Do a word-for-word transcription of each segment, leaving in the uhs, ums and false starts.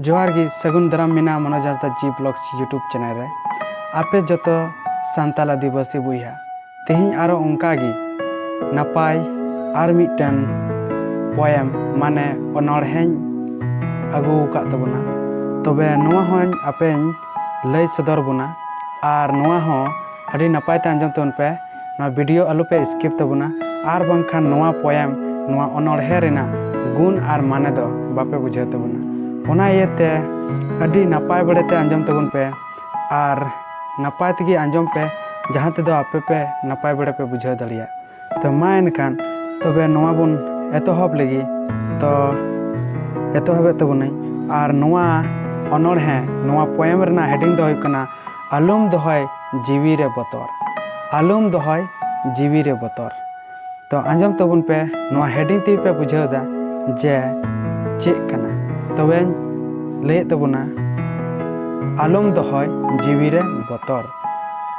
ᱡᱚᱦᱟᱨ ᱜᱮ, ᱥᱟᱹᱜᱩᱱ ᱫᱟᱨᱟᱢ ᱢᱮᱱᱟᱜᱼᱟ ᱢᱚᱱᱳᱡᱽ ᱦᱟᱸᱥᱫᱟ G Vlogs YouTube channel ᱨᱮ᱾ ᱟᱯᱮ ᱡᱚᱛᱚ ᱥᱟᱱᱛᱟᱲ ᱟᱹᱫᱤᱵᱟᱹᱥᱤ ᱵᱚᱭᱦᱟ, ᱛᱮᱦᱮᱧ ᱟᱨᱚ ᱚᱱᱠᱟ ᱜᱮ ᱱᱟᱯᱟᱭ ᱟᱨ ᱢᱤᱫᱴᱮᱱ poem, ᱢᱟᱱᱮ ᱚᱱᱚᱬᱦᱮᱧ ᱟᱹᱜᱩ ᱟᱠᱟᱫ ᱛᱟᱵᱚᱱᱟ᱾ ᱛᱚᱵᱮ ᱱᱚᱣᱟ ᱦᱚᱸᱧ ᱟᱯᱮᱧ ᱞᱟᱹᱭ ᱥᱚᱫᱚᱨ ᱵᱚᱱᱟ᱾ ᱟᱨ ᱱᱚᱣᱟ ᱦᱚᱸ ᱟᱹᱰᱤ ᱱᱟᱯᱟᱭ ᱛᱮ ᱟᱸᱡᱚᱢ ᱛᱟᱵᱚᱱ ᱯᱮ᱾ ᱱᱚᱣᱟ video ᱟᱞᱚ ᱯᱮ skip ᱛᱟᱵᱚᱱᱟ, ᱟᱨ ᱵᱟᱝᱠᱷᱟᱱ ᱱᱚᱣᱟ poem, ᱱᱚᱣᱟ ᱚᱱᱚᱬᱦᱮ ᱨᱮᱱᱟᱜ ᱜᱩᱱ ᱟᱨ ᱢᱟᱱᱮ ᱫᱚ ᱵᱟᱯᱮ ᱵᱩᱡᱷᱟᱹᱣ ᱛᱟᱵᱚᱱᱟ᱾ ᱚᱱᱟ ᱤᱭᱟᱹᱛᱮ ᱟᱹᱰᱤ ᱱᱟᱯᱟᱭ ᱵᱟᱲᱮ ᱛᱮ ᱟᱸᱡᱚᱢ ᱛᱟᱵᱚᱱ ᱯᱮ, ᱟᱨ ᱱᱟᱯᱟᱭ ᱛᱮᱜᱮ ᱟᱸᱡᱚᱢ ᱯᱮ, ᱡᱟᱦᱟᱸ ᱛᱮᱫᱚ ᱟᱯᱮ ᱯᱮ ᱱᱟᱯᱟᱭ ᱵᱟᱲᱮ ᱯᱮ ᱵᱩᱡᱷᱟᱹᱣ ᱫᱟᱲᱮᱭᱟᱜ᱾ ᱛᱚ ᱢᱟ ᱮᱱᱠᱷᱟᱱ ᱛᱚᱵᱮ ᱱᱚᱣᱟ ᱵᱚᱱ ᱮᱛᱚᱦᱚᱵ ᱞᱮᱜᱮ᱾ ᱛᱚ ᱮᱛᱚᱦᱚᱵᱮᱫ ᱛᱟᱵᱚᱱᱟᱹᱧ᱾ ᱟᱨ ᱱᱚᱣᱟ ᱚᱱᱚᱬᱦᱮ, ᱱᱚᱣᱟ poem ᱨᱮᱱᱟᱜ heading ᱫᱚ ᱦᱩᱭᱩᱜ ᱠᱟᱱᱟ, ᱟᱞᱚᱢ ᱫᱚᱦᱚᱭ ᱡᱤᱣᱤ ᱨᱮ ᱵᱚᱛᱚᱨ᱾ ᱟᱞᱚᱢ ᱫᱚᱦᱚᱭ ᱡᱤᱣᱤ ᱨᱮ ᱵᱚᱛᱚᱨ᱾ ᱛᱚ ᱟᱸᱡᱚᱢ ᱛᱟᱵᱚᱱ ᱯᱮ, ᱱᱚᱣᱟ heading ᱛᱮᱜᱮ ᱯᱮ ᱵᱩᱡᱷᱟᱹᱣ ᱮᱫᱟ ᱡᱮ ᱪᱮᱫ ᱠᱟᱱᱟ᱾ ᱛᱚᱵᱮᱧ ᱞᱟᱹᱭᱮᱫ ᱛᱟᱵᱚᱱᱟ, ᱟᱞᱚᱢ ᱫᱚᱦᱚᱭ ᱡᱤᱣᱤ ᱨᱮ ᱵᱚᱛᱚᱨ᱾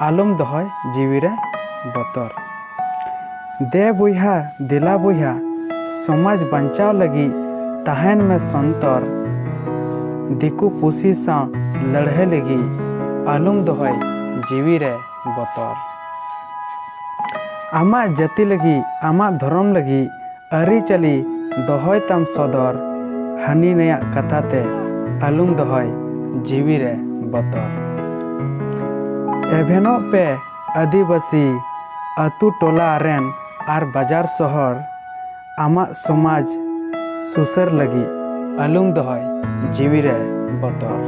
ᱟᱞᱚᱢ ᱫᱚᱦᱚᱭ ᱡᱤᱣᱤ ᱨᱮ ᱵᱚᱛᱚᱨ᱾ ᱫᱮ ᱵᱚᱭᱦᱟ, ᱫᱮᱞᱟ ᱵᱚᱭᱦᱟ, ᱥᱚᱢᱟᱡᱽ ᱵᱟᱧᱪᱟᱣ ᱞᱟᱹᱜᱤᱫ ᱛᱟᱦᱮᱱ ᱢᱮ ᱥᱚᱱᱛᱚᱨ᱾ ᱫᱤᱠᱩ ᱯᱩᱥᱤ ᱥᱟᱶ ᱞᱟᱹᱲᱦᱟᱹᱭ ᱞᱟᱹᱜᱤᱫ ᱟᱞᱚᱢ ᱫᱚᱦᱚᱭ ᱡᱤᱣᱤ ᱨᱮ ᱵᱚᱛᱚᱨ᱾ ᱟᱢᱟᱜ ᱡᱟᱹᱛᱤ ᱞᱟᱹᱜᱤᱫ, ᱟᱢᱟᱜ ᱫᱷᱚᱨᱚᱢ ᱞᱟᱹᱜᱤᱫ ᱟᱹᱨᱤᱪᱟᱹᱞᱤ ᱫᱚᱦᱚᱭ ᱛᱟᱢ ᱥᱚᱫᱚᱨ᱾ ᱦᱟᱹᱱᱤ ᱱᱟᱹᱭᱟᱜ ᱠᱟᱛᱷᱟ ᱛᱮ ᱟᱞᱚᱢ ᱫᱚᱦᱚᱭ ᱡᱤᱣᱤ ᱨᱮ ᱵᱚᱛᱚᱨ᱾ ᱮᱵᱷᱮᱱᱚᱜ ᱯᱮ ᱟᱹᱫᱤᱵᱟᱹᱥᱤ, ᱟᱹᱛᱩ ᱴᱚᱞᱟ ᱨᱮᱱ ᱟᱨ ᱵᱟᱡᱟᱨ ᱥᱚᱦᱚᱨ᱾ ᱟᱢᱟᱜ ᱥᱚᱢᱟᱡᱽ ᱥᱩᱥᱟᱹᱨ ᱞᱟᱹᱜᱤᱫ ᱟᱞᱚᱢ ᱫᱚᱦᱚᱭ ᱡᱤᱣᱤ ᱨᱮ ᱵᱚᱛᱚᱨ᱾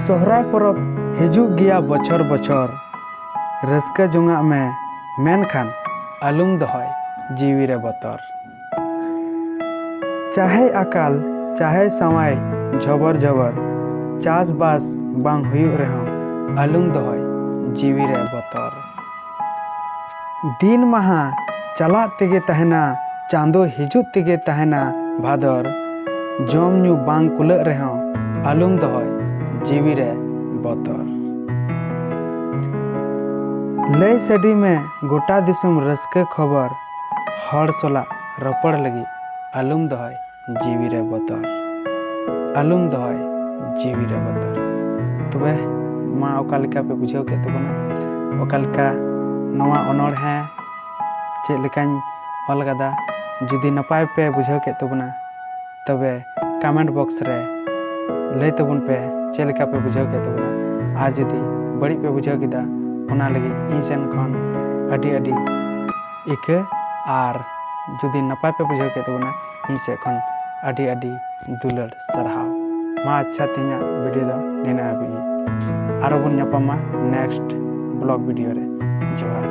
ᱥᱚᱦᱨᱟᱭ ᱯᱚᱨᱚᱵᱽ ᱦᱤᱡᱩᱜ ᱜᱮᱭᱟ ᱵᱚᱪᱷᱚᱨ ᱵᱚᱪᱷᱚᱨ, ᱨᱟᱹᱥᱠᱟᱹ ᱡᱚᱝᱟᱜ ᱢᱮ, ᱢᱮᱱᱠᱷᱟᱱ ᱟᱞᱚᱢ ᱫᱚᱦᱚᱭ ᱡᱤᱣᱤ ᱨᱮ ᱵᱚᱛᱚᱨ᱾ ᱪᱟᱦᱮ ᱟᱠᱟᱞ, ᱪᱟᱦᱮ ᱥᱟᱶᱟᱭ ᱡᱷᱚᱵᱚᱨ ᱡᱷᱚᱵᱚᱨ, ᱪᱟᱥᱵᱟᱥ ᱵᱟᱝ ᱦᱩᱭᱩᱜ ᱨᱮᱦᱚᱸ ᱟᱞᱚᱢ ᱫᱚᱦᱚᱭ ᱡᱤᱣᱤ ᱨᱮ ᱵᱚᱛᱚᱨ᱾ ᱫᱤᱱ ᱢᱟᱦᱟ ᱪᱟᱞᱟᱜ ᱛᱮᱜᱮ ᱛᱟᱦᱮᱱᱟ, ᱪᱟᱸᱫᱚ ᱦᱤᱡᱩᱜ ᱛᱮᱜᱮ ᱛᱟᱦᱮᱱᱟ ᱵᱷᱟᱫᱚᱨ᱾ ᱡᱚᱢ ᱧᱩ ᱵᱟᱝ ᱠᱩᱞᱟᱹᱜ ᱨᱮᱦᱚᱸ ᱟᱞᱚᱢ ᱫᱚᱦᱚᱭ ᱡᱤᱣᱤ ᱨᱮ ᱵᱚᱛᱚᱨ᱾ ᱞᱟᱹᱭ ᱥᱟᱰᱮ ᱢᱮ ᱜᱚᱴᱟ ᱫᱤᱥᱚᱢ ᱨᱟᱹᱥᱠᱟᱹ ᱠᱷᱚᱵᱚᱨ, ᱦᱚᱲ ᱥᱟᱞᱟᱜ ᱨᱚᱯᱚᱲ ᱞᱟᱹᱜᱤᱫ ᱟᱞᱚᱢ ᱫᱚᱦᱚᱭ ᱡᱤᱣᱤ ᱨᱮ ᱵᱚᱛᱚᱨ᱾ ᱟᱞᱚᱢ ᱫᱚᱦᱚᱭ ᱡᱤᱣᱤ ᱨᱮ ᱵᱚᱛᱚᱨ᱾ ᱛᱚᱵᱮ ᱢᱟ, ᱚᱠᱟ ᱞᱮᱠᱟ ᱯᱮ ᱵᱩᱡᱷᱟᱹᱣ ᱠᱮᱫ ᱛᱟᱵᱚᱱᱟ, ᱚᱠᱟ ᱞᱮᱠᱟ ᱱᱚᱣᱟ ᱚᱱᱚᱬᱦᱮ ᱪᱮᱫ ᱞᱮᱠᱟᱧ ᱚᱞ ᱠᱟᱫᱟ, ᱡᱩᱫᱤ ᱱᱟᱯᱟᱭ ᱯᱮ ᱵᱩᱡᱷᱟᱹᱣ ᱠᱮᱫ ᱛᱟᱵᱚᱱᱟ, ᱛᱚᱵᱮ comment box ᱨᱮ ᱞᱟᱹᱭ ᱛᱟᱵᱚᱱ ᱯᱮ ᱪᱮᱫ ᱞᱮᱠᱟ ᱯᱮ ᱵᱩᱡᱷᱟᱹᱣ ᱠᱮᱫ ᱛᱟᱵᱚᱱᱟ᱾ ᱟᱨ ᱡᱩᱫᱤ ᱵᱟᱹᱲᱤᱡ ᱯᱮ ᱵᱩᱡᱷᱟᱹᱣ ᱠᱮᱫᱟ, ᱚᱱᱟ ᱞᱟᱹᱜᱤᱫ ᱤᱧ ᱥᱮᱱ ᱠᱷᱚᱱ ᱟᱹᱰᱤ ᱟᱹᱰᱤ ᱤᱠᱟᱹ, ᱟᱨ ᱡᱩᱫᱤ ᱱᱟᱯᱟᱭ ᱯᱮ ᱵᱩᱡᱷᱟᱹᱣ ᱠᱮᱫ ᱛᱟᱵᱚᱱᱟ, ᱤᱧ ᱥᱮᱫ ᱠᱷᱚᱱ ᱟᱹᱰᱤ ᱟᱹᱰᱤ ᱫᱩᱞᱟᱹᱲ ᱥᱟᱨᱦᱟᱣ᱾ ᱢᱟ ᱟᱪᱪᱷᱟ, ᱛᱮᱦᱮᱧᱟᱜ video ᱫᱚ ᱱᱤᱱᱟᱹᱜ ᱦᱟᱹᱵᱤᱡ ᱜᱮ᱾ ᱟᱨᱚ ᱵᱚᱱ ᱧᱟᱯᱟᱢᱟ next vlog video ᱨᱮ᱾ ᱡᱚᱦᱟᱨ᱾